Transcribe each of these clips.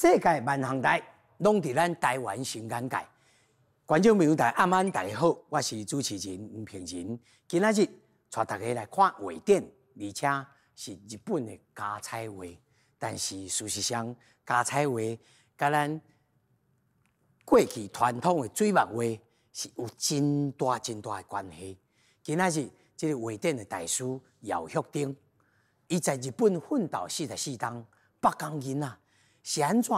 世界萬項代，攏佇咱台灣新眼界。觀眾朋友大家暗安，大家好，我是主持人吳平仁。今仔日帶大家來看畫展，而且是日本的膠彩畫。但是事實上，膠彩畫佮咱過去傳統的水墨畫是有真大真大的關係。今仔日這个畫展的大師姚旭登，伊在日本奮鬥44冬，北港囡仔是按怎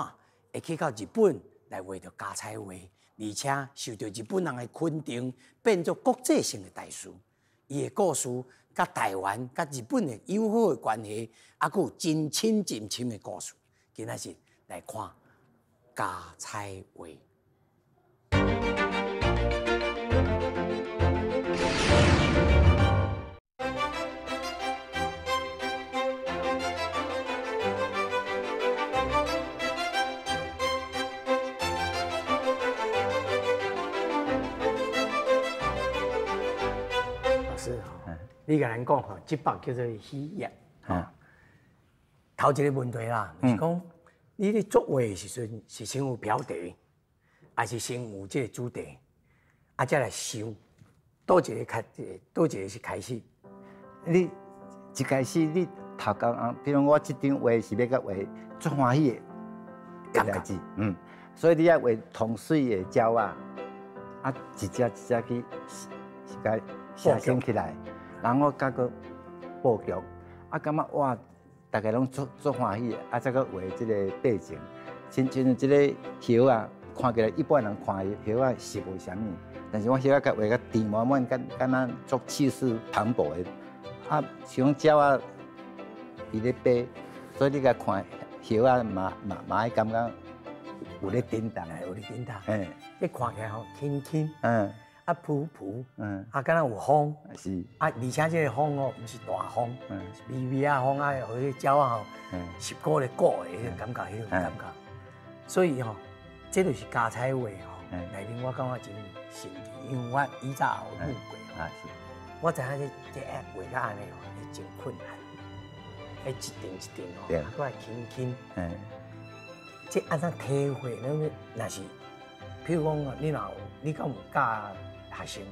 會去到日本來畫著膠彩畫，而且受著日本人的肯定，變做國際性的大師。伊的故事，佮台灣、佮日本的友好的關係，猶閣有真深真深的故事。今仔日來看膠彩畫。老師吼，你共咱講吼，這幅叫做喜宴。頭一个問題啦，就是講你咧作畫的時陣是先有標題，還是先有這个主題，啊，才來想佗一个開，佗一个是開始？你一開始你頭殼啊，比如我這張畫是欲共畫足歡喜的代誌，所以你愛畫同媠的鳥仔，啊，一隻一隻去是共寫生起來，然後佮閣布局，啊，感覺哇，大家攏足足歡喜的，啊，才閣畫這个背景，親像這个葉仔，看起來一般人看葉仔是無啥物，但是我葉仔共畫甲甜滿滿，敢敢若足氣勢磅礴的，啊，像鳥仔佇咧飛，所以你共看葉仔嘛嘛嘛會感覺有咧振動，有咧振動，嘿，你看起來吼輕輕，啊浮浮，啊敢若有風，是，啊而且這个風哦，毋是大風，是微微仔風啊，予彼鳥仔吼，是鼓咧鼓的彼个感覺，彼种感覺。所以吼，這就是膠彩畫吼，內面我感覺真神奇，因為我以早也有舞過，啊是，我知影這這畫甲按呢吼，會真困難，彼一層一層吼，啊閣愛輕輕，這按怎體會？咱若是，譬如講，你若有，你敢有教學生？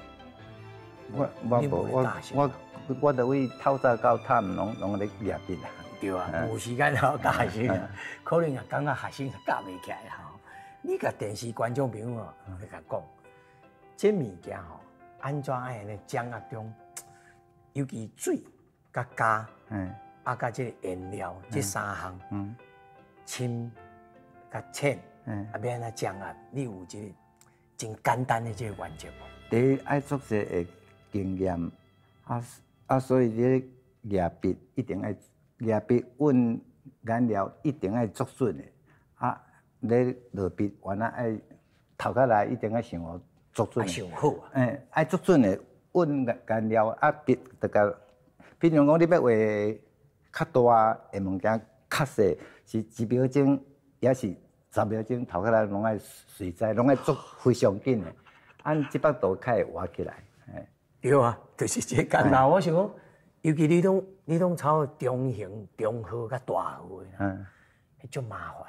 我我無，我我我著為透早到探攏攏咧舉筆啦。對啊，無時間好教學生，可能也感覺學生教袂起來吼。你共電視觀眾朋友哦，你共講，這物件吼，按怎愛按呢掌握中，尤其水佮膠，啊，佮這个顏料，這三項，深佮淺，啊，欲按怎掌握？你有這个真簡單的這个原則無？第一愛足濟的經驗，啊啊，所以你舉筆一定愛舉筆揾顏料一定愛足準的，啊，你落筆原來愛頭殼來一定愛想予足準，想好啊，愛足準的揾顏料啊筆，就共，比如講你欲畫較大的物件，較細是一秒鐘，抑是10秒鐘，頭殼來攏愛隨在，攏愛做非常緊的，按這幅圖較會活起來。對啊，就是這簡單。我想講，尤其你攏你攏操中型、中號佮大號的，彼足麻煩。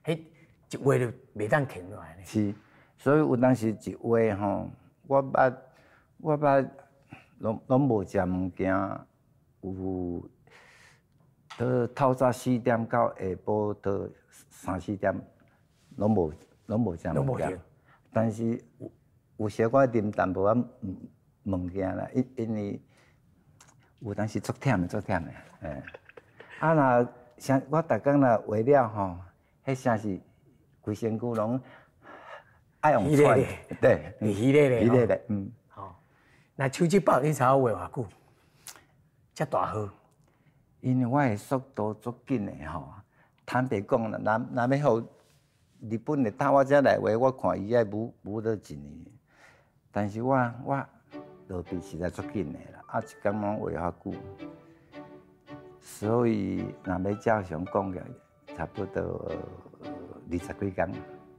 彼一畫就袂當停落來。是，所以有當時一畫吼，我捌我捌攏攏無食物件，有到透早4點到下晡到3、4點，攏無攏無食物件。但是有有小可啉淡薄仔物件啦，因因為有當時足忝的，足忝的，嘿。啊若啥，我逐工若畫了吼，彼聲是規身軀攏愛用喘，對，虛咧咧，虛咧咧，嗯。吼，那手這幅你才畫偌久？遮大號？因為我的速度足緊的吼，坦白講啦，若若欲予日本的到我遮來畫，我看伊愛舞舞倒一年。但是我我落筆實在足緊的啦，啊一工攏畫較久，所以若欲照常講起來，差不多二十幾工。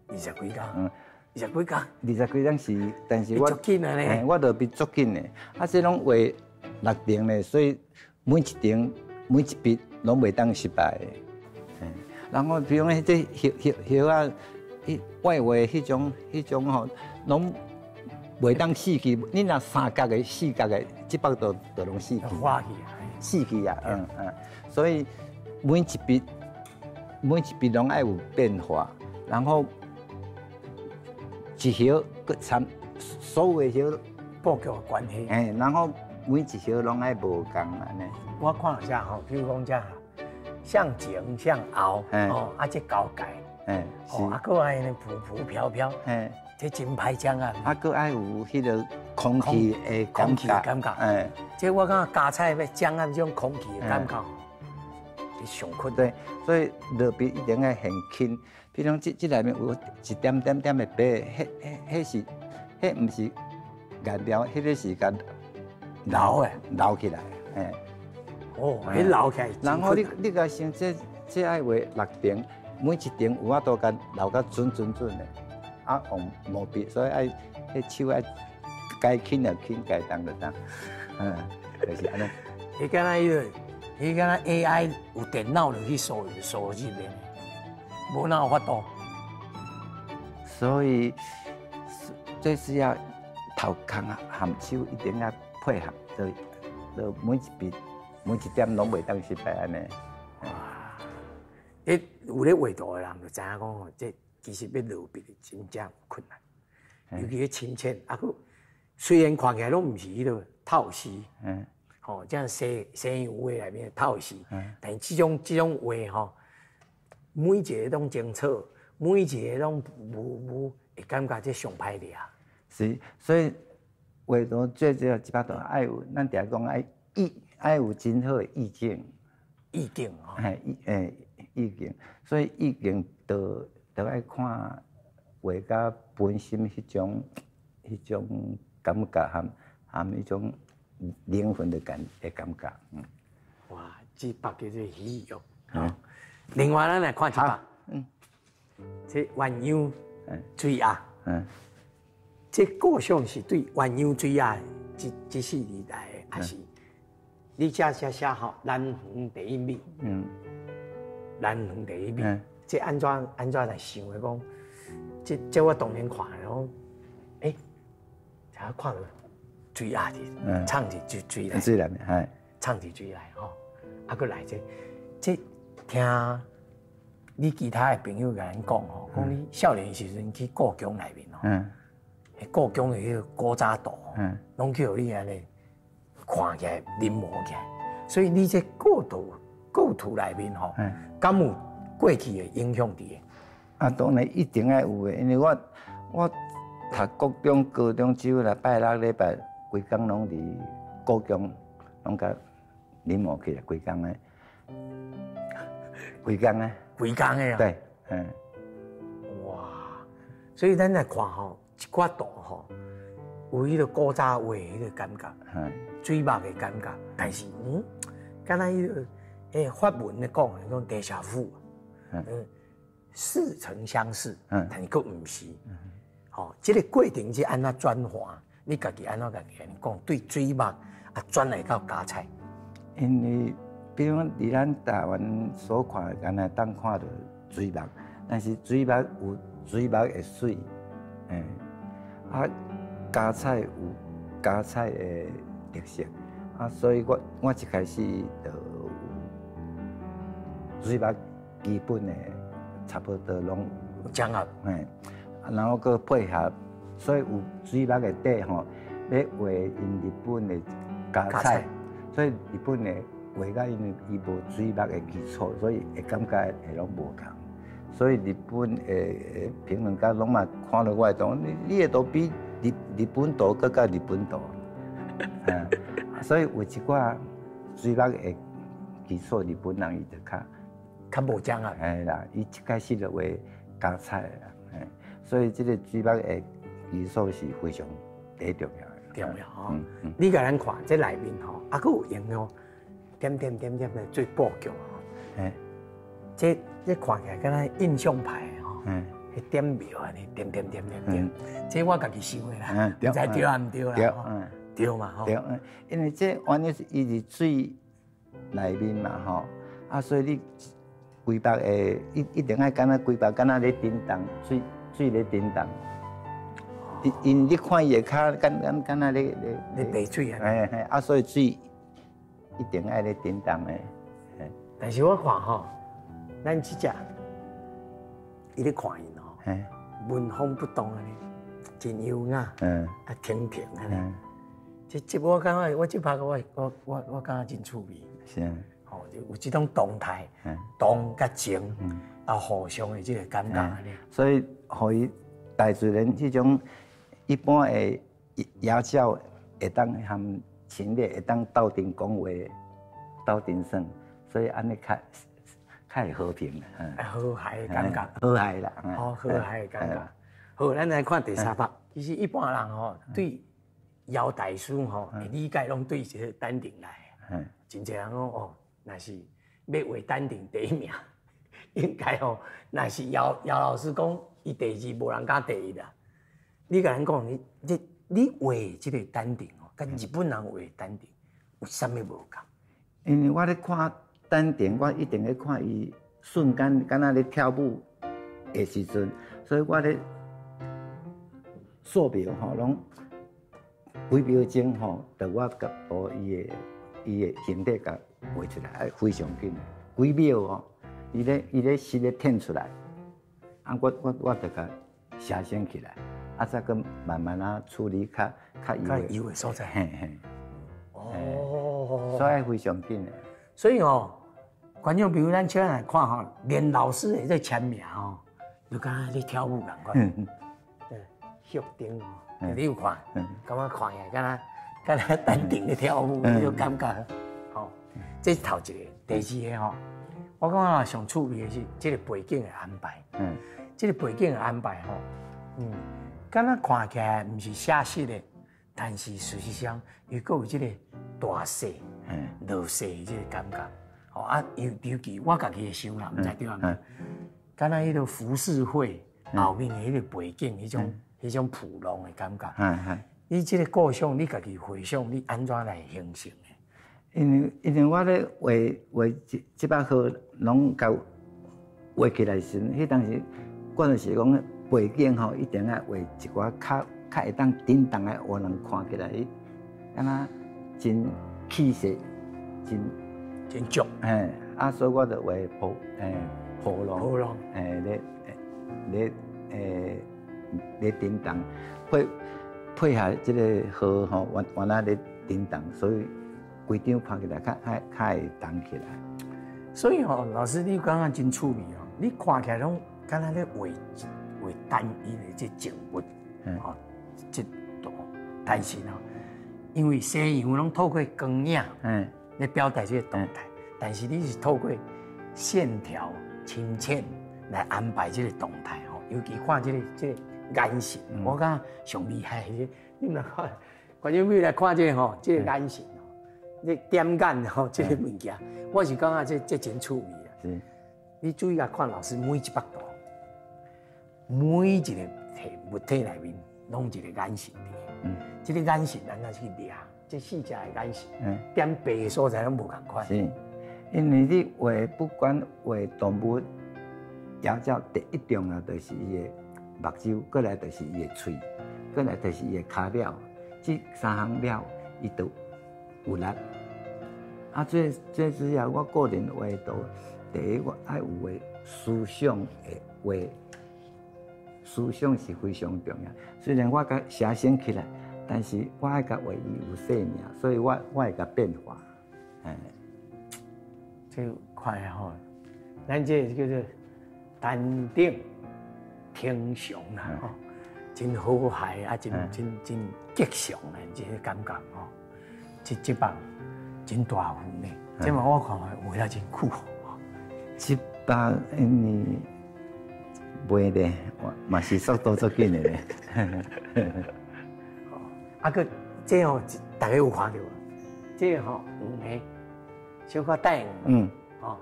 二十幾工？嗯，二十幾工。二十幾工是，但是我足緊啊呢。我落筆足緊的，啊這攏畫六層咧，所以每一層每一筆攏袂當失敗的。然後比如講，彼個葉葉葉仔，彼外畫彼種吼，攏袂當死去。你若三角的、四角的，這幅就攏死去。花去啊！死去啊！所以每一筆每一筆攏愛有變化，然後一葉閣參所有的葉布局的關係。欸，然後每一葉攏愛無仝按呢。我看一下吼，比如講這向前向後，哦，啊，這交界，哦，啊，閣愛呢浮浮飄飄，這真歹講啊。啊，閣愛有彼個空氣的空氣的感覺，這我感覺加彩欲掌握這種空氣的感覺，這上困。對，所以落筆一定愛很輕。比如講，這內面有一點點點的白，彼彼是，彼毋是顏料，彼個是共留的，留起來，欸。哦，彼留起來。然後你共想這愛畫六層，每一層有法度共留甲準準準的，啊，用毛筆，所以愛彼手愛該輕就輕，該重就重，就是按呢。彼敢若 AI 有電腦就去輸輸入的，無哪有法度。所以這是要頭殼和手一定要配合，就每一筆每一點攏袂當失敗按呢。哇！彼有咧畫圖的人就知影講吼，這其實欲落筆真正困難，尤其彼深淺，啊，閣雖然看起來攏毋是彼個透視，吼，這樣西西洋畫內面透視，但是這種畫吼，每一個攏清楚，每一個攏無無會感覺這上歹掠。是，所以畫圖最主要一擺都愛有，咱定講愛意，愛有真好的意境。意境吼。嘿，意境，所以意境就愛看畫家本身彼種感覺和彼種靈魂的感覺。哇，這幅叫做喜悅。另外，咱來看這幅。這鴛鴦水鴨。這構想是對鴛鴦水鴨這四字來的，還是你這寫寫吼？南園第一美。南園第一美。這按怎來想的？講，這我當年看的，講，欸，才看到水鴨佇藏佇水內，水內面，嘿，藏佇水內吼，啊，閣來這聽你其他的朋友共咱講吼，講你少年時陣去故宮內面吼，故宮的彼個古早圖，攏去予你按呢看起來臨摹起來，所以你這構圖內面吼，敢有過去的影響佇？啊，當然一定愛有的，因為我讀國中、高中只有來拜六禮拜，規工攏佇故宮，攏共臨摹起來，規工的，規工的，規工的啊！對，嗯。哇！所以咱來看吼，一寡圖吼，有彼個古早畫彼個感覺，水墨的感覺，但是敢若彼個法文咧講的講 déjà vu，似曾相識，但是閣毋是。吼，這個過程是按怎轉化？你家己按怎家己按呢講？對水墨啊轉來到加彩。因為比如講，佇咱台灣所看的，敢若當看著水墨，但是水墨有水墨的媠，啊，加彩有加彩的特色，啊，所以我一開始就有水墨基本的差不多攏有掌握，嘿，然後閣配合，所以有水墨的底吼，欲畫𪜶日本的加彩，所以日本的畫甲因為伊無水墨的基礎，所以會感覺會攏無仝。所以日本的評論家攏嘛看著我的圖，你的圖比日本圖閣較日本圖，所以有一寡水墨的基礎，日本人伊就較較無掌握。嘿啦，伊一開始就畫加彩啦，嘿，所以這個水墨的基礎是非常第一重要的。重要吼，你共咱看這內面吼，啊，閣有用哦，點點點點的做布局吼。這看起來敢若印象派的吼，彼點描按呢，點點點點點，這我家己想的啦，毋知對抑毋對啦，對嘛吼。對，因為這原因是伊佇水內面嘛吼，啊，所以你規目會一定愛敢若規目敢若咧振動，水水咧振動。因因你看伊的跤，敢若咧咧咧爬水啊。嘿嘿，啊，所以水一定愛咧振動的。但是我看吼，咱這隻伊咧看𪜶吼，紋風不動按呢，真優雅，啊，亭亭按呢。這我感覺，我這拍我感覺真趣味。是啊。吼，有這種動態，動佮靜，啊，互相的這個感覺按呢。所以，予伊大自然這種一般的野鳥會當和禽類會當鬥陣講話，鬥陣耍，所以按呢較較會和平。和諧的感覺。和諧啦。哦，和諧的感覺。好，咱來看第三幅。其實一般人吼對姚大師吼的理解攏對這個丹頂來。真濟人講哦，若是欲畫丹頂第一名，應該吼，若是姚老師講伊第二，無人敢第一啦。你共咱講，你畫這個丹頂哦，佮日本人畫丹頂有啥物無仝？因為我咧看丹頂，我一定咧看伊瞬間敢若咧跳舞的時陣，所以我咧素描吼，攏幾秒鐘吼，就我共把伊的形體共畫出來，非常緊，幾秒哦，伊咧實咧現出來，啊，我就共寫生起來，啊，再閣慢慢仔處理較較較幼的所在。嘿嘿。哦。所以非常緊的。所以哦，觀眾朋友，咱笑來看吼，連老師會在簽名吼，就敢若咧跳舞仝款。對，旭頂哦，你有看？感覺看起來敢若丹頂咧跳舞，那種感覺。吼，這是頭一個，第二個吼，我感覺上趣味的是這個背景的安排。這個背景的安排吼，敢若看起來毋是寫實的，但是事實上，伊閣有這個大細、落細的這個感覺。吼啊，尤其我家己的想啦，毋知對毋對？敢若彼個浮世繪後面的彼個背景，彼種浦浪的感覺。你這個構想，你家己回想，你按怎來形成的？因為我咧畫畫這這幅畫，攏共畫起來時，彼當時我就是講背景吼，一定愛畫一寡較較會當振動的，予人看起來，敢若真氣勢，真真足。嘿，啊，所以我就畫波浪，波浪，咧振動，配合這個河吼，原來咧振動，所以規張看起來較會動起來。所以吼，老師你感覺真趣味哦，你看起來攏敢若咧畫畫單一的這靜物，吼，這圖，但是呢，因為西洋攏透過光影，咧表達這個動態，但是你是透過線條深淺來安排這個動態吼，尤其看這個眼神，我感覺上厲害的，你來看，觀眾朋友來看這個吼，這個眼神吼，你點眼吼，這個物件，我是感覺這真趣味啊。你注意來看老師每一幅圖，每一個體物體內面，攏有一個眼神佇。這個眼神按怎去掠？這四隻的眼神，點白的所在攏無仝款。是，因為你畫不管畫動物、野鳥，第一重要就是伊的目睭，過來就是伊的喙，過來就是伊的跤爪，這三項了，伊就有力。啊，這主要我個人畫圖，第一我愛有的思想的畫，思想是非常重要。雖然我共寫生起來，但是我愛共畫伊有生命，所以我會共變化。這看吼，咱這個叫做丹頂呈祥啦，吼，真和諧啊，真真真吉祥的這個感覺吼。這幅真大幅呢，這嘛我看畫了真久。這幅因為袂咧，嘛是速度足緊的咧。啊，閣這吼，大家有看著無？這個吼黃的，小可帶黃，吼，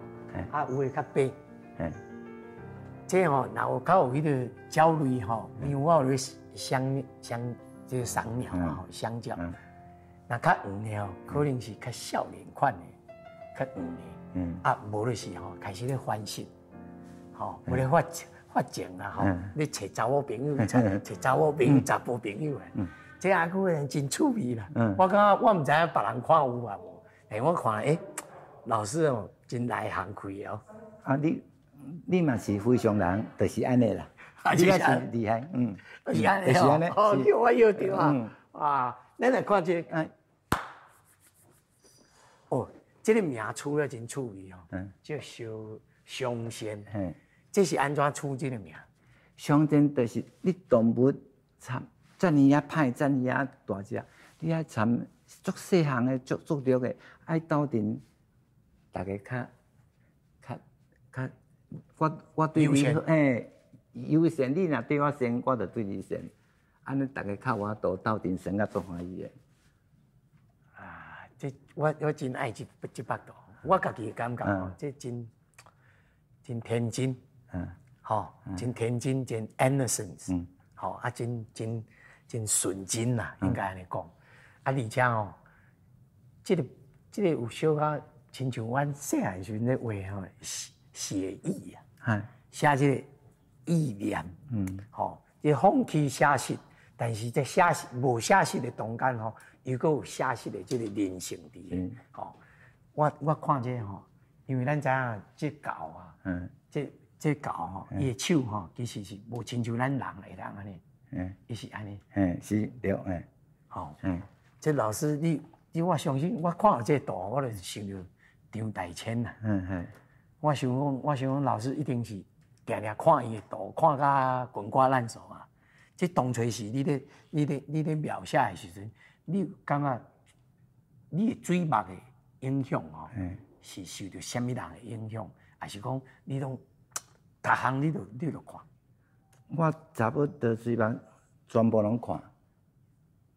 啊有的較白。這吼若有較有彼個焦慮吼，因為我有咧相相這個賞鳥嘛吼，相較，若較黃的吼，可能是較少年款的，較黃的，啊無就是吼開始咧翻色。吼，無咧發發情啦，吼，你揣查某朋友，揣查某朋友、查甫朋友的，這阿久的真趣味啦。我感覺我毋知影別人看有啊無，但我看老師哦，真內行開哦。啊，你嘛是非常人，就是按呢啦。你也是厲害，就是按呢哦，叫我搖著啊，啊，咱來看這個，哦，這個名取了真趣味哦，叫雙雙仙，這是按怎取這個名？雙仙就是你動物參遮爾仔歹，遮爾仔大隻，你愛參足細項的、足足弱的，愛鬥陣，大家較較較，我對你好，友善，你若對我善，我就對你善，按呢，大家較有法度鬥陣，耍甲足歡喜的。啊，這我真愛這幅圖，我家己的感覺吼，這真真天真，吼，真天真，真 innocence，吼，啊，真真真純真啦，應該按呢講。啊，而且吼，這個有小可親像阮細漢時陣咧畫吼，寫寫意啊，寫這個意念，吼，這放棄寫實，但是這寫實無寫實的中間吼，又閣有寫實的這個人性佇咧，吼，我看這吼，因為咱知影這狗啊，這狗吼，伊的手吼，其實是無親像咱人會當按呢，伊是按呢，是對，吼，這老師你我相信，我看到這圖，我就想著張大千啦，我想講老師一定是定定看伊的圖，看甲滾瓜爛熟啊。這當初是你咧描寫的時陣，你有感覺你的水墨的影響吼，是受著啥物人的影響？還是講你攏逐項你都看？我差不多水墨全部攏看，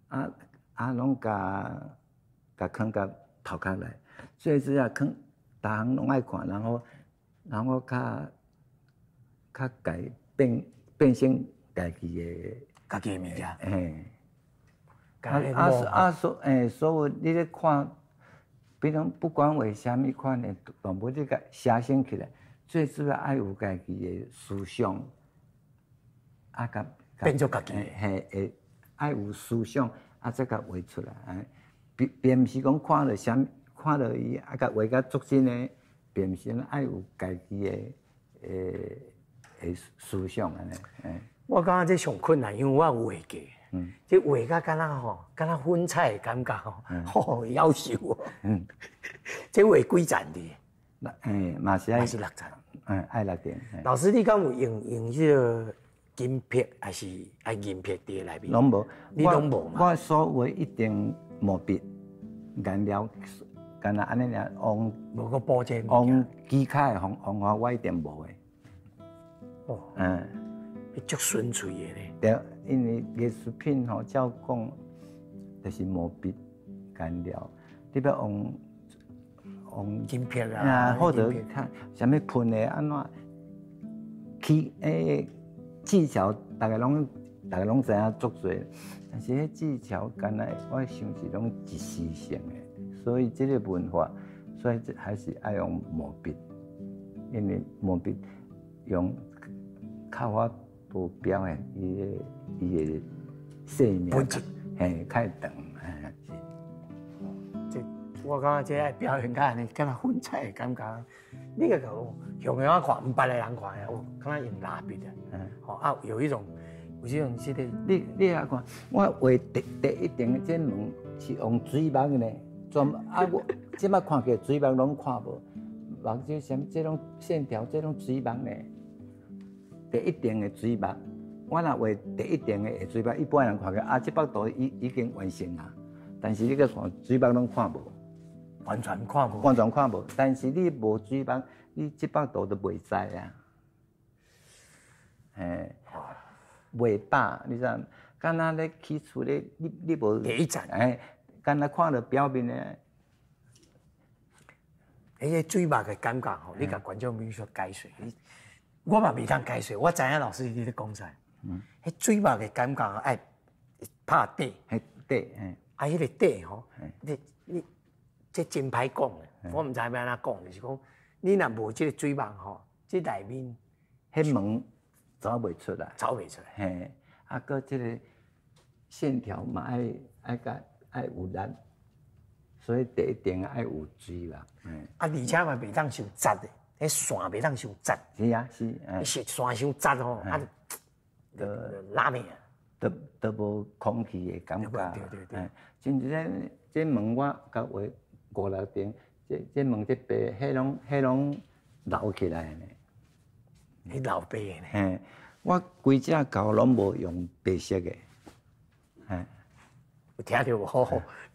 啊啊，攏共共囥共頭殼內，最主要囥逐項攏愛看，然後較較家變成家己的家己的物件。嘿。啊啊啊！所有你咧看，比如講不管畫啥物款的動物，你共寫生起來，最主要愛有家己的思想，啊，共變做家己。嘿，會愛有思想，啊，再共畫出來。哎，並毋是講看著啥物，看著伊啊，共畫甲足真的，並毋是愛有家己的思想按呢。我感覺這上困難，因為我有畫過。這畫甲敢若吼，敢若粉彩的感覺吼，吼夭壽哦。這畫幾層的？嘛是愛是六層。愛六層。老師，你敢有用這個金筆，還是愛銀筆佇內面？攏無，你攏無嘛？我所畫一定毛筆顏料，干焦按呢爾，用無閣補這用機械的方法，我一定無的。哦。足純粹的咧。對，因為藝術品吼，照講就是毛筆顏料，你欲用金筆啊，或者看啥物噴的按怎，起技巧，大家攏知影足濟，但是彼技巧敢若我想是攏一時性的，所以這個文化，所以這還是愛用毛筆，因為毛筆用較法度表現伊的生命，本質，嘿，較會長，嘿，是。這我感覺這愛表現甲按呢，敢若粉彩的感覺。你個用樣看，毋捌的人看的，哦，敢若用蠟筆的，吼啊，有這種這個，你也看，我畫第一層的這門是用水墨的呢，全啊我這擺看起來水墨攏看無，目睭啥物這種線條，這種水墨呢。第一層的水墨，我若畫第一層的水墨，一般人看起來啊，這幅圖已經完成啊。但是你閣看水墨攏看無，完全看無，完全看無。但是你無水墨，你這幅圖就袂知啊。嘿，袂飽，你知？敢若咧起厝咧，你無第一層，哎，敢若看著表面的，彼個水墨的感覺吼，你共觀眾朋友說解說。我嘛袂當解說，我知影老師你咧講啥。彼水墨的感覺愛拍底，彼底，嘿。啊，彼個底吼，你這真歹講的，我毋知欲按怎講，就是講你若無這個水墨吼，這內面彼門走袂出來，走袂出來。嘿，啊，閣這个線條嘛愛愛共愛有力，所以第一定愛有水啦。啊，而且嘛袂當傷窄的，彼線袂當傷窄。是啊，是。線線傷窄吼，啊，就拉面啊，都無空氣的感覺。對對對。親像這這門我共畫五六層，這這門這白，彼攏留起來呢。彼留白的呢？嘿，我規隻狗攏無用白色的。嘿，有聽著無？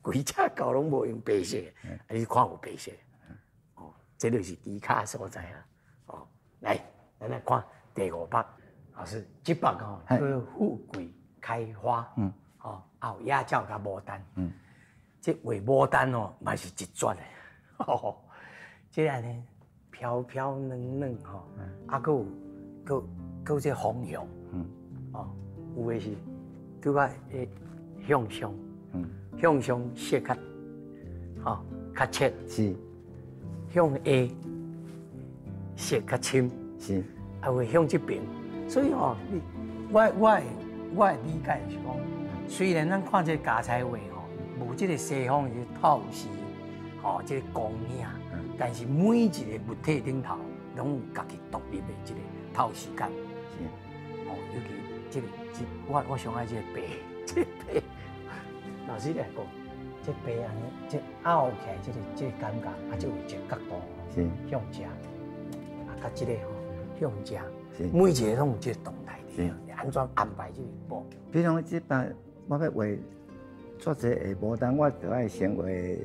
規隻狗攏無用白色的，啊，你看有白色。哦，這就是技巧所在啊。哦，來，咱來看第五幅，老師，這幅吼叫做富貴開花。哦，啊有野鳥佮牡丹。這畫牡丹哦，嘛是一絕的。吼，這按呢飄飄軟軟吼，啊，閣有閣閣這方向。哦，有的是拄仔會向上，向上色較，吼較淺。向下色較深。啊，有向這邊，所以吼，你我我我的理解是講，雖然咱看這个膠彩畫吼，無這个西方的透視，吼，這个光影，但是每一个物體頂頭，攏有家己獨立的這个透視感。哦，尤其這个，這我上愛這个白，這个白，老師來講，這白按呢，這拗起來，這个感覺，啊，這有一個角度，向這，啊，佮這個吼向這，每一个攏有這個動態佇，按怎安排這個布局？比如講，這擺我欲畫做這個牡丹，我就愛先畫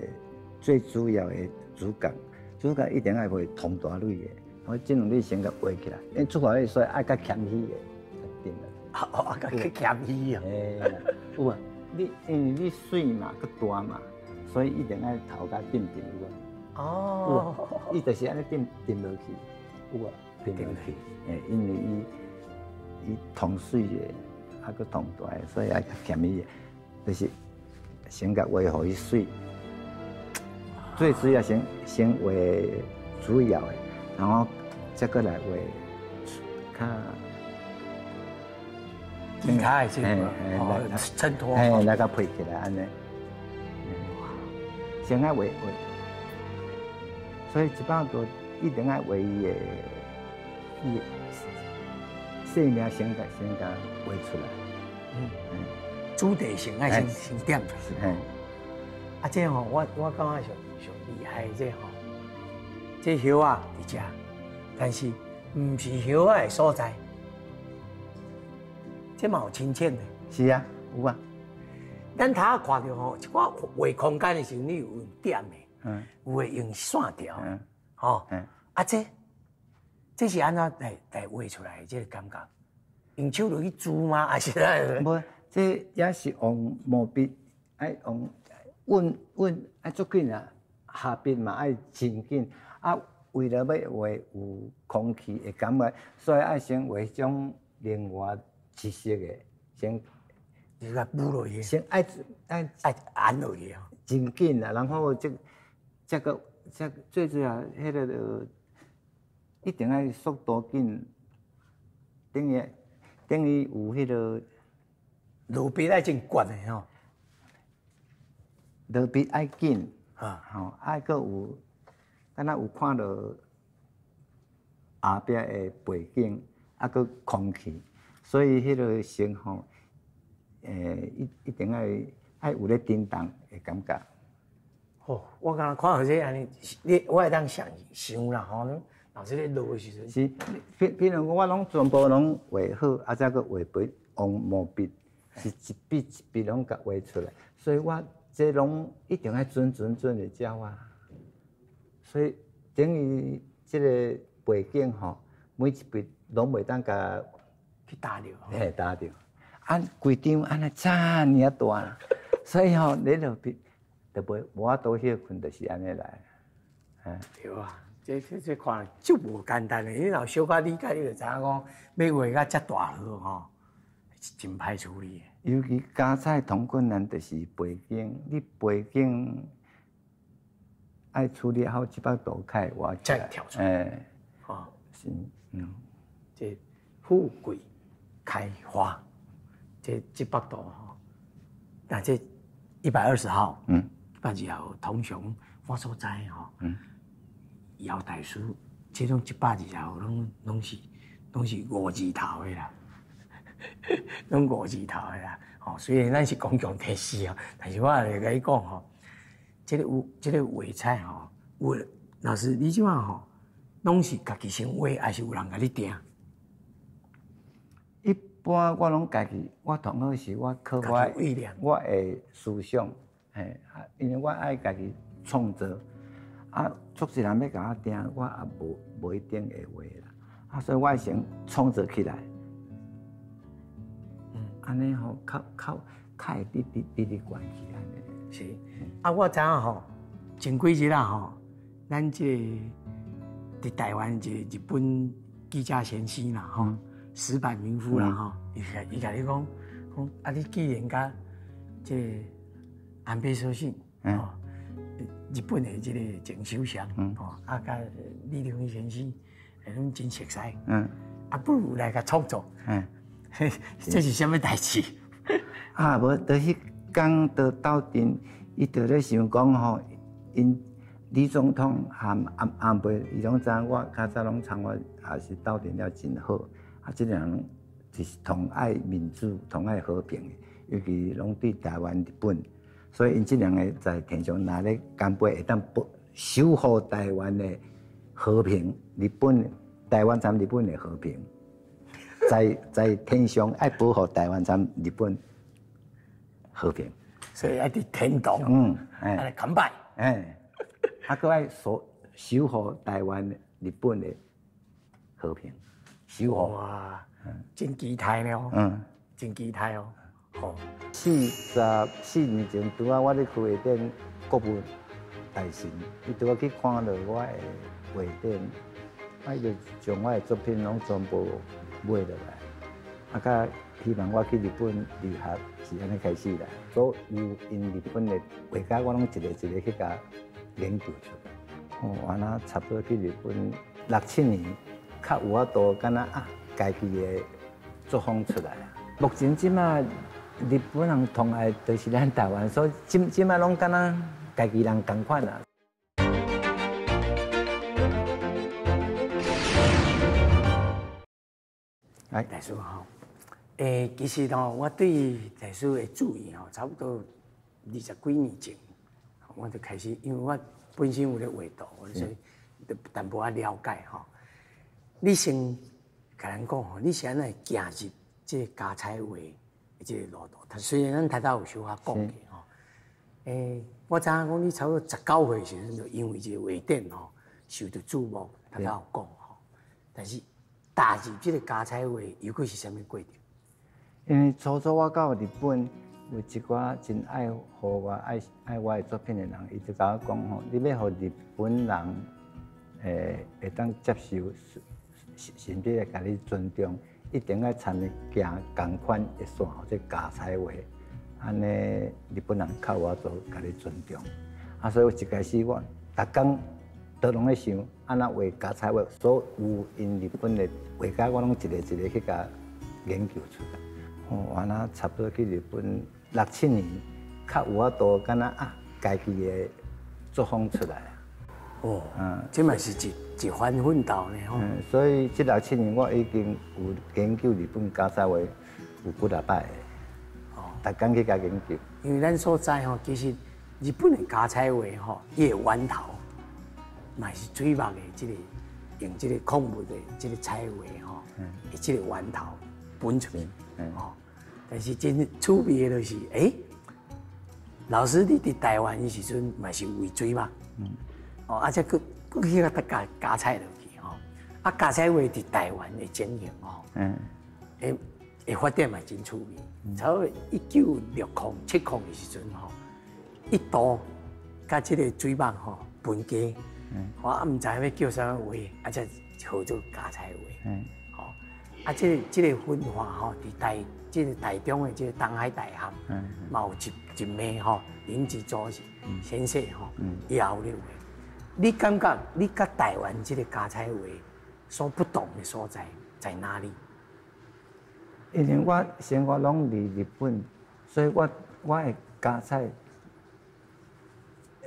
最主要的主角，主角一定愛畫通大蕊的，我這兩蕊先共畫起來，因為出來所以愛較謙虛的，對啦。哦，啊，較謙虛啊。嘿，有啊，你因為你媠嘛，閣大嘛，所以一定愛頭較沉沉有啊。哦。伊就是按呢沉沉落去，有啊，沉落去。欸，因為伊伊通媠的，啊，閣通大的，所以愛較謙虛的，就是先共畫予伊媠。最主要先先畫主要的，然後再閣來畫較其他的這個襯托，嘿，來共配起來按呢。先愛畫畫，所以一擺圖一定愛畫伊的伊的生命先共先共畫出來。主題性愛先先點出來。啊，這吼，我感覺上上厲害的這吼，這葉仔佇遮，但是毋是葉仔的所在，這嘛有深淺的。是啊，有啊。咱頭仔看著吼，一寡畫空間的時陣，你有用點的，有的用線條，吼。啊，這這是按怎來來畫出來的？這個感覺，用手落去煮嗎？還是怎？無，這也是用毛筆，愛用穩穩愛足緊啊，下筆嘛愛真緊啊。為了欲畫有空氣的感覺，所以愛先畫種另外一色的，先你共補落去，先愛愛愛按落去啊，真緊啊。然後這這個這最主要彼个一定愛速度緊，等於等於有彼个落筆愛真懸的吼，落筆愛緊啊，吼愛閣有，敢若有看著後壁的背景，啊，閣空氣，所以彼个色吼，一一定愛愛有咧震動的感覺。哦，我敢若看著這按呢，你我會當想想啦吼，老師咧落的時陣。是，譬譬如我攏全部攏畫好，啊，再閣畫筆用毛筆，是一筆一筆攏共畫出來，所以我這攏一定愛準準準的照啊。所以等於這个背景吼，每一筆攏袂當共去打著，嘿，打著。啊，規張按呢遮爾仔大，所以吼，你落筆就袂無法度歇睏，就是按呢來。對啊，這這這看足無簡單的，你若小可理解，你就知影講，欲畫甲遮大號吼，是真歹處理的。尤其膠彩同困難就是背景，你背景愛處理好，這幅圖較會活才會跳出來。欸，哦，是，嗯，這富貴開花，這幅圖吼，但這120號，120號通常我所知吼，姚大師這種120號攏是五字頭的啦，攏五字頭的啦。吼，雖然咱是公共電視哦，但是我來共你講吼，這个有這个畫彩吼，有老師你這馬吼，攏是家己先畫，還是有人共你訂？一般我攏家己，我通好是我靠我我的思想，嘿，因為我愛家己創作，啊，足濟人欲共我訂，我也無一定會畫啦，啊，所以我愛先創作起來，按呢吼，較會直直直直關起按呢。是，啊，我知影吼，前幾日啊吼，咱這個佇台灣一個日本記者先生啦吼，矢板明夫啦吼，伊共你講講，啊，你既然佮這個安倍首相，吼，日本的這個前首相，吼，啊，佮李登輝先生，攏真熟似，啊，不如來共創作，這是啥物代誌？啊，無，就彼工就鬥陣，伊就咧想講吼，𪜶李總統和安倍，伊攏知影我較早攏參我，也是鬥陣了真好。啊，這兩人就是同愛民主、同愛和平的，尤其攏對台灣、日本，所以𪜶這兩个在天上若咧乾杯，會當保守護台灣的和平，日本台灣參日本的和平，在天上愛保護台灣參日本和平，所以愛佇天堂，愛來乾杯，哎，啊，閣愛守護台灣、日本的和平。守護。哇，真期待呢哦，真期待哦，好。44年前，拄仔我咧開畫展，國務大臣，伊拄仔去看著我的畫展，啊，伊就將我的作品攏全部買落來，啊，佮希望我去日本留學，是按呢開始啦。所有𪜶日本的畫家，我攏一個一個去共研究出來。哦，按呢差不多去日本六七年。較有法度，敢若啊，家己的作風出來啊。目前這馬日本人同愛就是咱台灣，所以這馬攏敢若家己人仝款啊。來，大師吼，其實吼，我對大師的注意吼，差不多20幾年前，我就開始，因為我本身有咧畫圖，所以就淡薄仔了解吼。你先共咱講吼，你是按怎會行入這个膠彩畫的這个路途？雖然咱頭拄有小可講過吼，我知影講你差不多19歲時陣就因為這个畫展吼受到注目，頭拄有講吼。但是踏入這个膠彩畫又閣是啥物過程？因為初初我到日本，有一寡真愛護我、愛我的作品的人，伊就共我講吼，你欲予日本人會當接受，甚至會共你尊重，一定愛參與行仝款的線，或者膠彩畫，按呢日本人較有法度共你尊重。啊，所以一開始我逐工都攏咧想，按怎畫膠彩畫，所有𪜶日本的畫家，我攏一個一個去共研究出來。哦，按呢差不多去日本六七年，較有法度敢若啊，家己的作風出來啊。哦，這嘛是一番奮鬥呢吼。所以這六七年我已經有研究日本膠彩畫有幾若擺，哦，逐工去共研究。因為咱所知吼，其實日本的膠彩畫吼，伊的源頭嘛是水墨的這个用這个礦物的這个彩畫吼，的這个源頭本出來，吼。但是真趣味的就是，老師你佇台灣的時陣嘛是畫水墨，哦，啊，才閣去共加彩落去吼，啊，膠彩畫佇台灣的情形吼，會發展嘛真趣味。差不多1960、70的時陣吼，一度佮這个水墨吼分家，我啊毋知欲叫啥物畫，啊，才號做膠彩畫，吼，啊，這个分化吼，佇這个台中的這个東海大學，嘛有一暝吼，林吉祖先生吼，伊也有咧畫。你感覺你佮台灣這个膠彩畫所不同的所在，在哪裡？因為我生活攏佇日本，所以我的家彩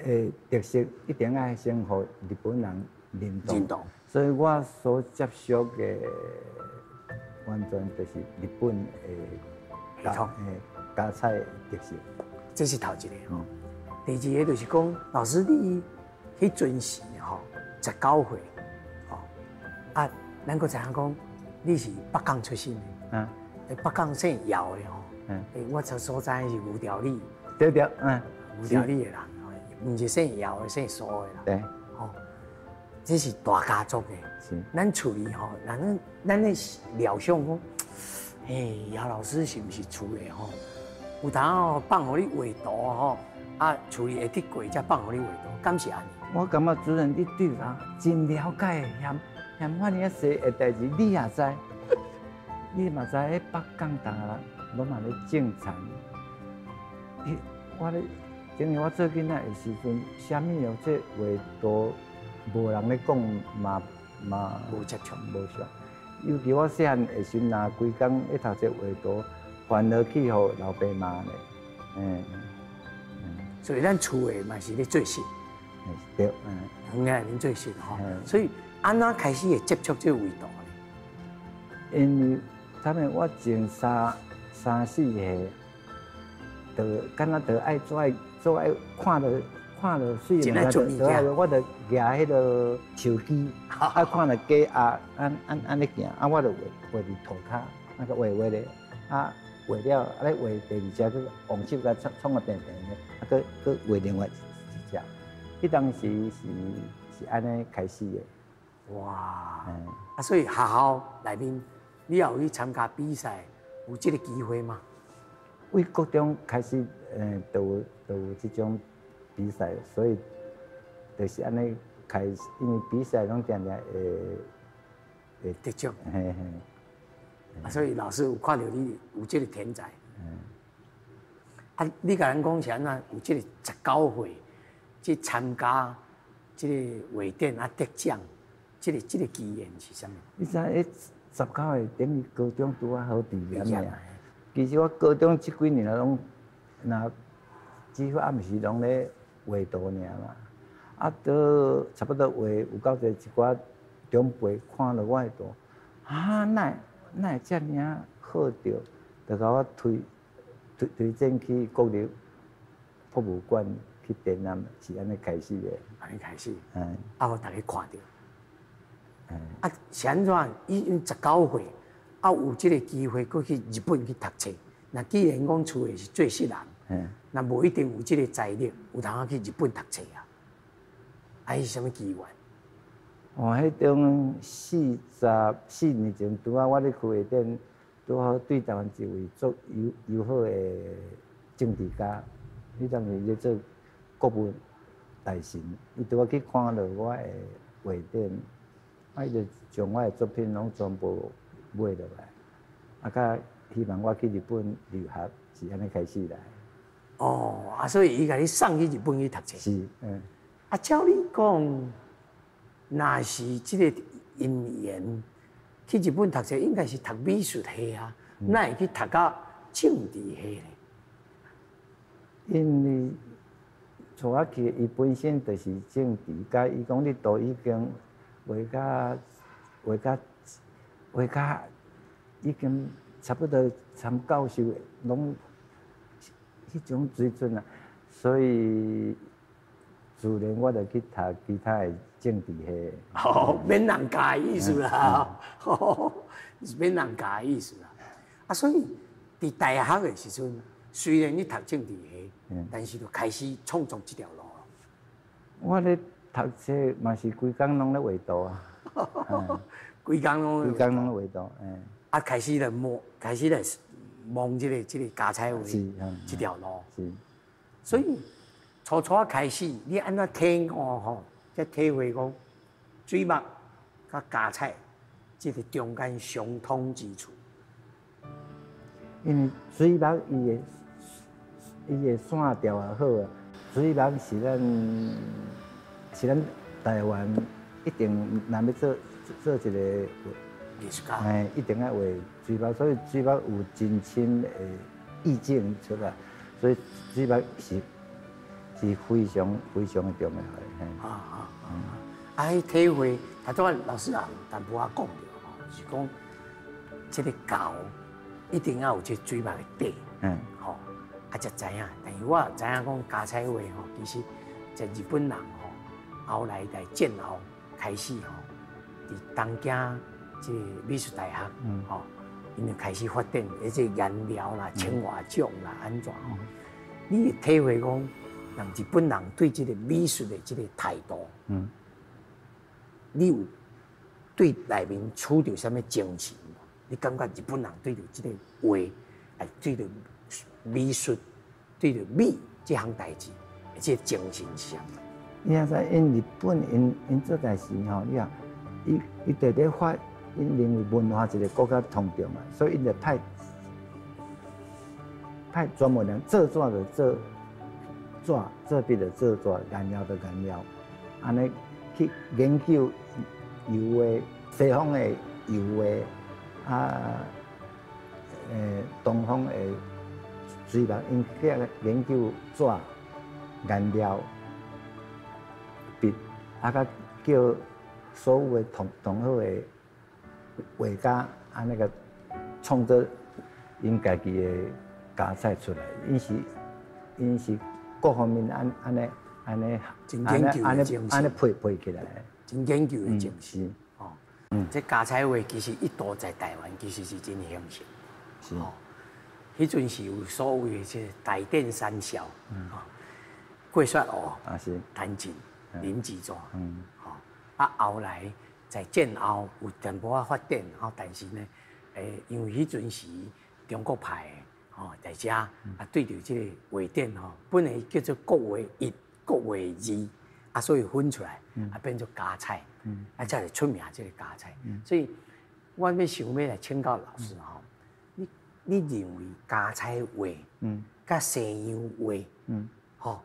的特色一定愛先予日本人認同。認同。所以我所接觸的完全就是日本的系統家彩的特色。這是頭一個吼。第二個就是講，老師你彼陣時吼19歲，吼啊，咱閣知影講你是北港出身的，北港姓姚的吼，我所知是牛調理，對對，嗯，牛調理的人，毋是姓姚的，姓蘇的啦，吼，這是大家族的，咱厝裡吼，咱咧料想講，嘿，姚老師是毋是厝裡吼？有當吼放予你畫圖吼，啊，厝裡會得過才放予你畫圖，敢是按呢？我感覺主任你對人真了解，嫌嫌遐爾仔細的代誌，你也知，你嘛知彼北港逐个人攏嘛咧種田。你我咧，等於我做囡仔的時陣，啥物哦，這畫圖無人咧講，嘛嘛無接觸，無熟。尤其我細漢的時陣，若規工咧讀這畫圖，還落去予老爸罵咧，嗯。所以咱厝的嘛是咧做事，對，園仔內面做事吼，所以按怎開始會接觸這個畫圖呢？因為他們我前三四歲，就敢若就愛做愛做愛看著看著媠物件，就我就舉彼个手機，啊看著雞鴨按按按咧行，啊我就畫畫佇塗跤，啊閣畫畫咧，啊畫了啊咧畫第二隻，閣用手共創創個平平咧，啊閣閣畫另外一隻。彼當時是按呢開始的。哇！啊，所以學校內面你也有去參加比賽，有這個機會嗎？為國中開始，都有這種比賽，所以就是按呢開始，因為比賽攏定定會得獎。嘿嘿。啊，所以老師有看著你有這個天才。啊，你共咱講是按怎有這個19歲去參加這個畫展啊得獎，這個機緣是啥物？你知彼19歲等於高中拄仔好畢業爾。其實我高中這幾年啊，攏若幾乎也毋是攏咧畫圖爾嘛。啊，到差不多畫有夠濟一寡長輩看著我的圖，啊，哪會遮爾仔好著？就共我推薦去國立博物館去展覽，是按呢開始的。按呢開始。啊，予大家看著。啊，是按怎？已經19歲，啊，有這個機會閣去日本去讀冊。若既然講厝的是做穡人，若無一定有這個財力，有通去日本讀冊啊。啊，是啥物機緣？哦，彼種44年前，拄仔我咧開畫展，拄好對台灣一位足友好的政治家，彼當時咧做國務大臣，伊拄仔去看著我的畫展，啊，伊就將我的作品攏全部買落來，啊，佮希望我去日本留學，是按呢開始來。哦，啊，所以伊共你送去日本去讀冊。是，嗯。啊，照你講，若是這個因緣去日本讀冊，應該是讀美術系啊，哪會去讀到政治系咧？因為帶我去，伊本身就是政治家，伊講你都已經畫甲已經差不多參教授攏彼種水準啊，所以自然我就去讀其他的政治系。哦，免人教的意思啦，免人教的意思啦。啊，所以佇大學的時陣，雖然你讀政治系，但是就開始創作這條路咯。我咧讀冊嘛是規工攏咧畫圖啊，規工攏。規工攏咧畫圖，嗯。啊，開始來摸，開始來摸這個膠彩畫這條路。是。所以初初開始，你按怎體悟吼？才體會講水墨佮膠彩這個中間相通之處。因為水墨伊的線條也好啊，水墨是咱台灣一定若欲做一個藝術家。哎，一定愛畫水墨，所以水墨有真深的意境出來，所以水墨是非常非常重要的。啊啊啊！啊，彼體會，頭拄仔老師也有淡薄仔講著吼，是講這個猴一定要有這水墨的底，吼，啊才知影。但是我知影講膠彩畫吼，其實在日本人吼，後來在戰後開始吼，佇東京這個美術大學，吼，𪜶就開始發展，彼這顏料啦、青瓦漿啦，按怎吼？你會體會講，人日本人對這個美術的這個態度，你有對內面取著啥物精神無？你感覺日本人對著這個畫，啊，對著美術，對著美這項代誌，這個精神是啥物？你也知，𪜶日本𪜶做代誌吼，你啊，伊佇咧發，𪜶認為文化一個國家通重嘛，所以𪜶就派專門人做紙就做紙，做筆就做紙，顏料就顏料，按呢去研究油畫，西方的油畫啊，東方的水墨，𪜶去研究紙、顏料、筆，啊，佮叫所有的同好的畫家，按呢個創作𪜶家己的膠彩出來，𪜶是各方面按呢按呢真研究的精神，按呢配起來，真研究的精神。哦，這膠彩畫其實一度在台灣其實是真興盛。是。哦，彼陣是有所謂的這台電三少，郭雪湖、譚進、林志祖，吼，啊後來在戰後有淡薄仔發展，吼，但是呢，因為彼陣時中國派的，吼，在遮啊對著這個畫展吼，本來叫做國畫一、國畫二，啊，所以分出來，啊變做膠彩，啊才會出名這個膠彩。所以我欲想欲來請教老師吼，你認為膠彩畫，佮西洋畫，吼，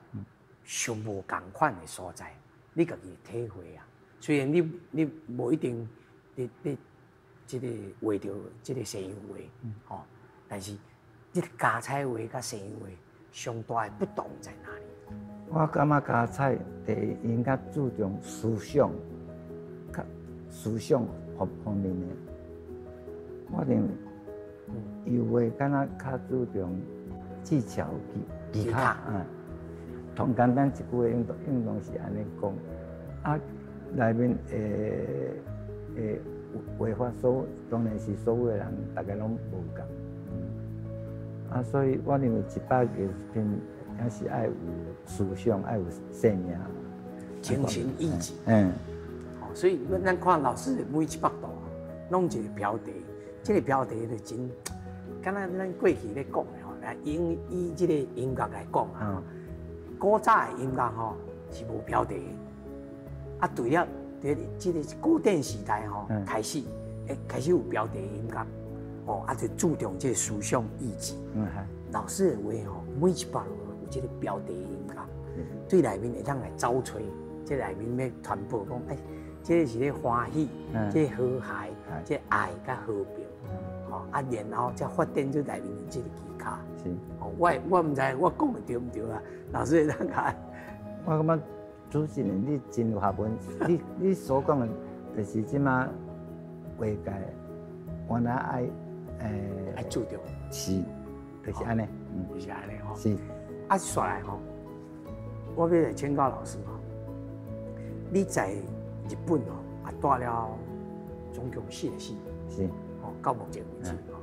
上無仝款的所在，你家己的體會啊？雖然你無一定你這個畫著這個西洋畫，吼，但是這個膠彩畫佮西洋畫上大的不同在哪裡？我感覺膠彩第一，𪜶較注重思想，較思想方面的。我認為油畫敢若較注重技巧技巧，同簡單一句話應當是按呢講。啊，內面的畫法所當然是所有的人大家攏無仝。啊，所以我認為一擺藝術品也是愛有思想，愛有生命、精神意志。所以咱看老師的每一幅圖，攏一個標題，這個標題就真，敢若咱過去咧講的吼，來以這個音樂來講啊，古早的音樂吼是無標題的，啊，對了，佇這個古典時代吼開始，開始有標題的音樂，哦，啊就注重這個思想意志。老師的畫吼，每一幅有這個標題的音樂，對內面會當來找揣，這內面欲傳播講，欸，這個是咧歡喜，這個和諧，這個愛佮和平，吼啊，然後才發展出內面的這個技巧。是。哦，我毋知我講的對毋對啊？老師會當共。我感覺主持人你真有學問，你所講的，就是這馬畫界原來愛愛注重。是，就是按呢，就是按呢吼。是。啊，紲來吼，我欲來請教老師吼，你在日本吼，啊，蹛了總共4個四，吼，到目前為止吼，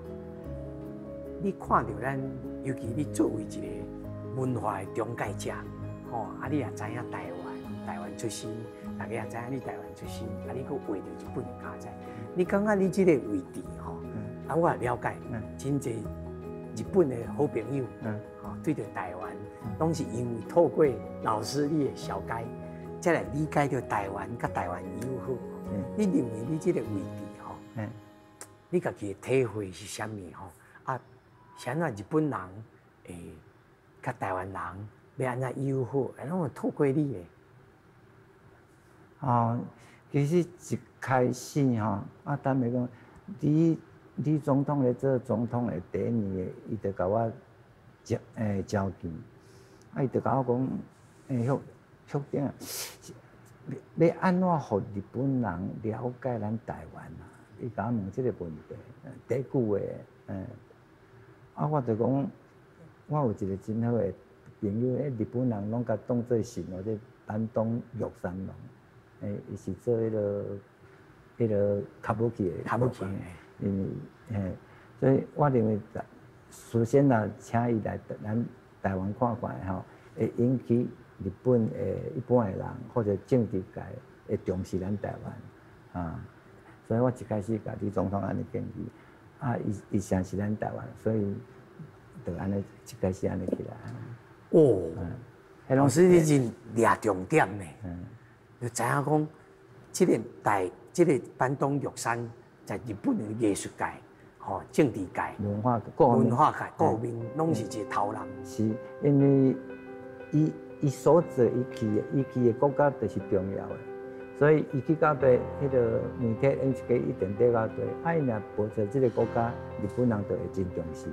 你看著咱，尤其你作為一個文化的中介者，吼，啊，你也知影台灣，台灣出身，大家也知影你台灣出身，啊，你閣畫著日本的膠彩，你感覺你這個位置吼，啊，我也了解，真濟日本的好朋友，吼，對著台灣，攏是因為透過老師你的紹介，才來理解著台灣佮台灣友好。你認為你這個位置吼，你家己的體會是啥物吼？啊，是按怎日本人會佮台灣人欲按怎友好？啊，攏會透過你的。哦，其實一開始吼，我坦白講，李李總統咧做總統的第一年，伊就共我召召見，啊，伊就共我講，欸，許許長啊，欲按怎予日本人了解咱台灣啊？伊共我問這个問題，第一句話，啊，我就講，我有一個真好的朋友，彼日本人攏共當做神哦，這坂東玉三郎，伊是做彼个歌舞伎的，歌舞伎，因為所以我認為，首先啦，請伊來咱台灣看看吼，會引起日本的一般的人或者政治界會重視咱台灣啊。所以我一開始共李總統按呢建議，啊，伊伊誠是咱台灣，所以就按呢一開始按呢起來。哦，老師你真掠重點呢，就知影講，這個坂東玉山在日本的藝術界、吼政治界、文化文化界各面攏是一個頭人。是，因為伊伊所做伊去的國家就是重要的，所以伊去到佗，彼个媒體 NHK 一定綴到佗，啊，伊若報做這个國家，日本人就會真重視，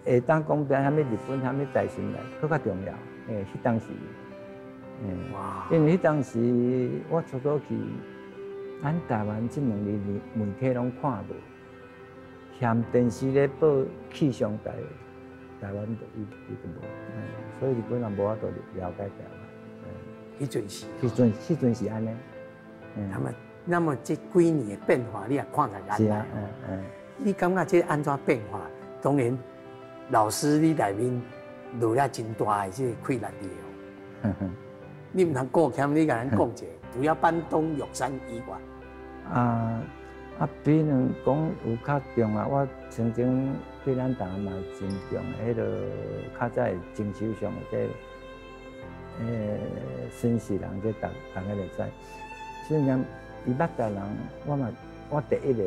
會當講變啥物日本啥物大臣來，閣較重要，彼當時，哇，因為彼當時我初初去，咱台灣這兩年媒體攏看無，嫌電視咧報氣象台，台灣就伊伊就無，所以日本人無法度了解台灣。彼陣是，彼陣是按呢。那麼這幾年的變化，你也看在眼內。是啊，你感覺這按怎變化？當然，老師你內面落了真大的這个氣力佇哦。你毋通顧謙，你共咱講一下，除了坂東玉山以外。啊，比如講有較重啊，我曾經對咱台灣嘛真重的，彼个較早的前首相的這孫世人，這逐家就知。雖然伊捌台人，我嘛我第一個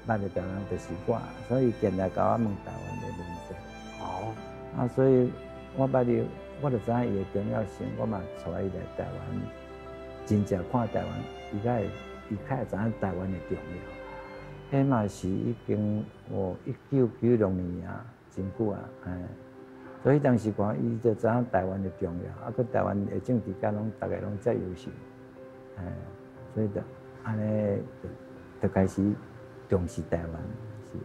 捌的台灣人就是我，所以定定共我問台灣的問題。啊，所以我捌伊，我就知影伊的重要性，我嘛帶伊來台灣，真正看台灣，伊才會伊較會知影台灣的重要。彼嘛是已經哦，1996年啊，真久啊，所以當時看伊就知影台灣的重要，啊，閣台灣的政治家攏逐个攏遮優秀，所以就按呢就開始重視台灣，是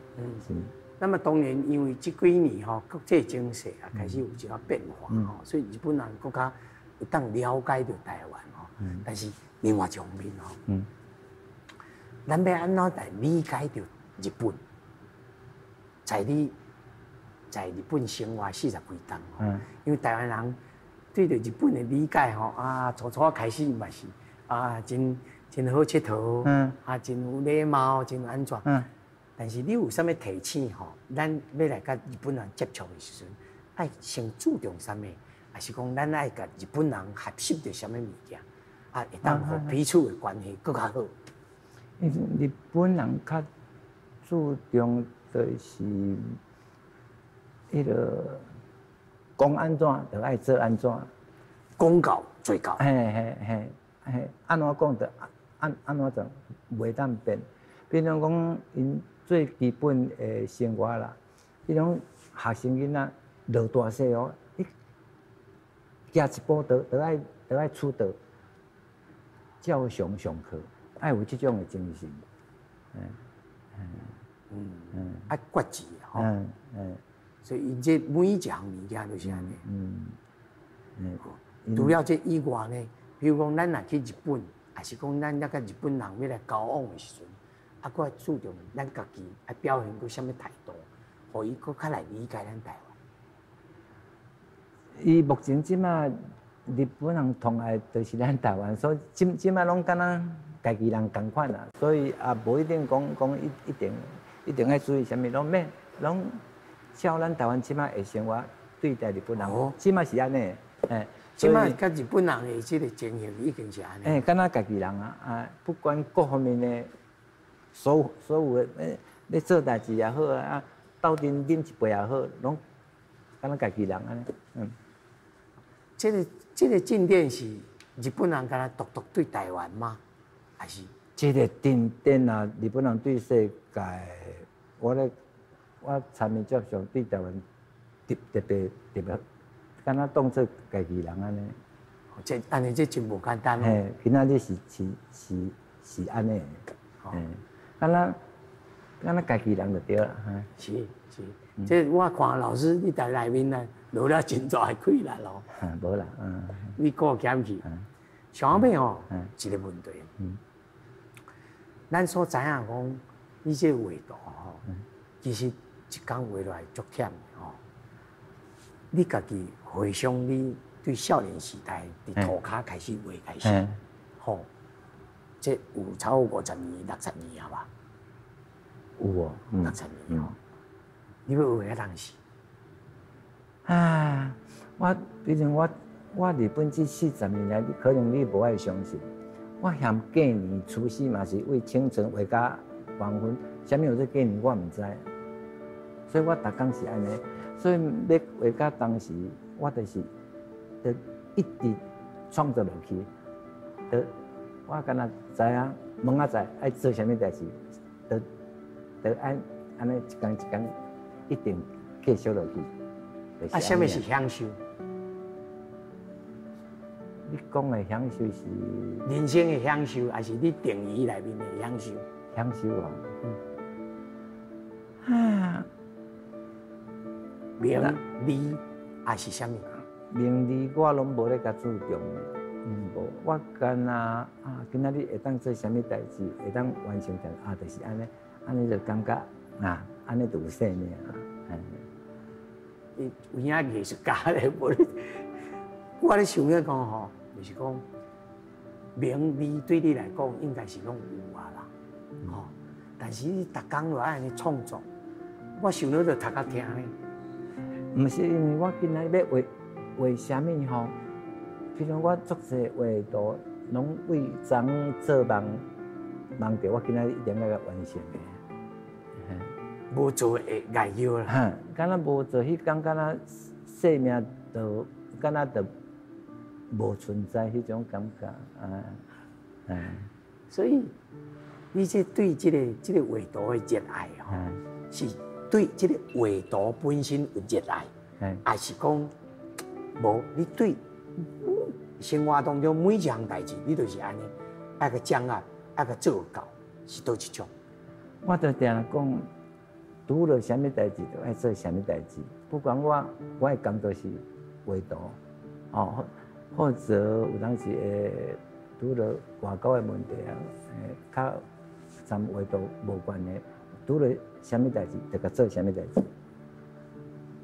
是。那麼當然，因為這幾年吼國際情勢啊開始有一寡變化吼，所以日本人閣較會當了解著台灣吼。但是另外一方面吼，咱欲按怎來理解著日本？在你在日本生活四十幾冬吼，因為台灣人對著日本的理解吼啊，初初開始嘛是啊，真真好𨑨迌，啊，真有禮貌，真按怎。但是你有啥物提醒吼？咱欲來佮日本人接觸的時陣，愛先注重啥物？抑是講咱愛共日本人學習著啥物物件？啊，會當予彼此的關係閣較好。日本人較注重就是彼个講按怎，就愛做按怎，講到做到。嘿嘿嘿嘿，按怎講就按按怎做，袂當變。比如講，𪜶最基本的生活啦，比如講學生囡仔落大細雨，你行一步都愛出道，照常上課，愛有這種的精神。愛決志吼。所以𪜶這每一項物件都是按呢。除了這以外呢，比如講咱若去日本，抑是講咱抑佮日本人欲來交往的時陣，啊，閣愛注重咱家己愛表現出啥物態度，予伊閣較來理解咱台灣。伊目前這馬日本人疼愛就是咱台灣，所以這馬攏敢若家己人仝款啦，所以也無一定講講一一定一定愛注意啥物，攏免攏照咱台灣這馬的生活對待日本人，這馬是按呢，這馬佮日本人的這个情形已經是按呢。敢若家己人啊，啊，不管各方面的。所有的，咧做代誌也好啊，鬥陣啉一杯也好，攏敢若家己人按呢。這个進展是日本人敢若獨獨對台灣嗎？還是？這個定點啊，日本人對世界，我咧我參與接觸對台灣特特別特別，敢若當做家己人按呢。這按呢這真無簡單哦。嘿，今仔日是是是是按呢，嘿，敢若敢若家己人就對啦。是是，這我看老師你佇內面呢，落了真大的氣力咯。無啦，嗯。你顧減去，上尾吼，一個問題。咱所知影講，你這個畫圖吼，其實一工畫落來足忝的吼。你家己回想你對少年時代佇塗跤開始畫開始，吼，這有超過50年、60年啊吧？有哦，60年吼。你欲畫彼當時？啊，我比如我我日本這40年來，可能你無愛相信。我嫌過年除夕嘛是為清晨畫到黃昏，啥物叫做過年我毋知，所以我逐工是按呢。所以欲畫到當時，我就是就一直創作落去。就我敢若知影，明仔載愛做啥物代誌，就就按按呢一工一工一定繼續落去。啊，啥物是享受？你講的享受是人生的享受，還是你定義內面的享受？享受哦。啊，名利還是啥物？名利我攏無咧共注重，無。我敢若啊，今仔日會當做啥物代誌，會當完成成啊，就是按呢，按呢就感覺啊，按呢就有生命。有影藝術家咧，無咧。我咧想咧講吼，就是講名利對你來講應該是攏有啊啦，吼。但是你逐工落愛按呢創作，我想咧就讀較疼咧。毋是因為我今仔日欲畫畫啥物吼？比如我足濟畫圖，攏為昨昏做夢夢著，我今仔日一定愛共完成的。無做會礙腰啦。哈，敢若無做，彼工敢若生命就敢若就無存在彼種感覺啊，嗯。所以你這對這個畫圖的熱愛吼，是對這個畫圖本身有熱愛，還是講無？你對生活當中每一項代誌，你都是按呢，愛共掌握，愛共做到，是佗一種？我就定講，拄著啥物代誌就愛做啥物代誌，不管我我的工作是畫圖，哦，或者有當時會拄著外交的問題啊，較參畫圖無關的，拄著啥物代誌就共做啥物代誌，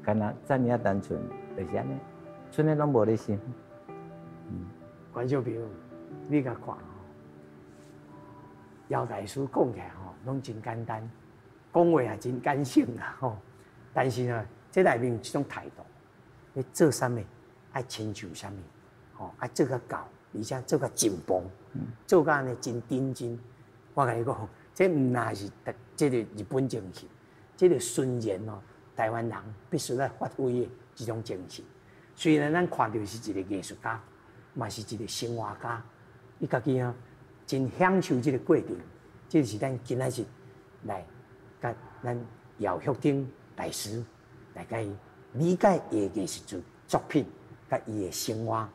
敢若遮爾仔單純，就是按呢，賰咧攏無咧想。觀眾朋友，你共看吼，姚大師講起來吼，攏真簡單，講話也真感性啦吼。但是呢，這內面有一種態度，你做啥物愛親像啥物，吼，愛做較到，而且做較進步，做甲按呢真認真。我共你講，這毋但是這個日本精神，這個純然哦，台灣人必須來發揮的這種精神。雖然咱看著是一個藝術家，嘛是一個生活家，伊家己啊真享受這個過程。這是咱今仔日來共咱姚旭頂大師來共伊理解伊的藝術作作品，佮伊的生活，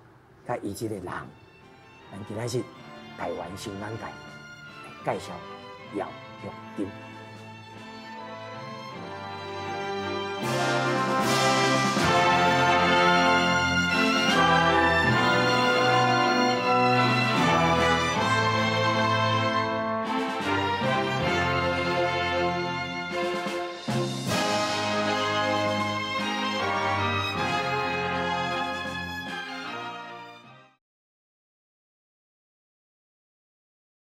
佮伊這個人。咱今仔日台灣新眼界來介紹姚旭頂。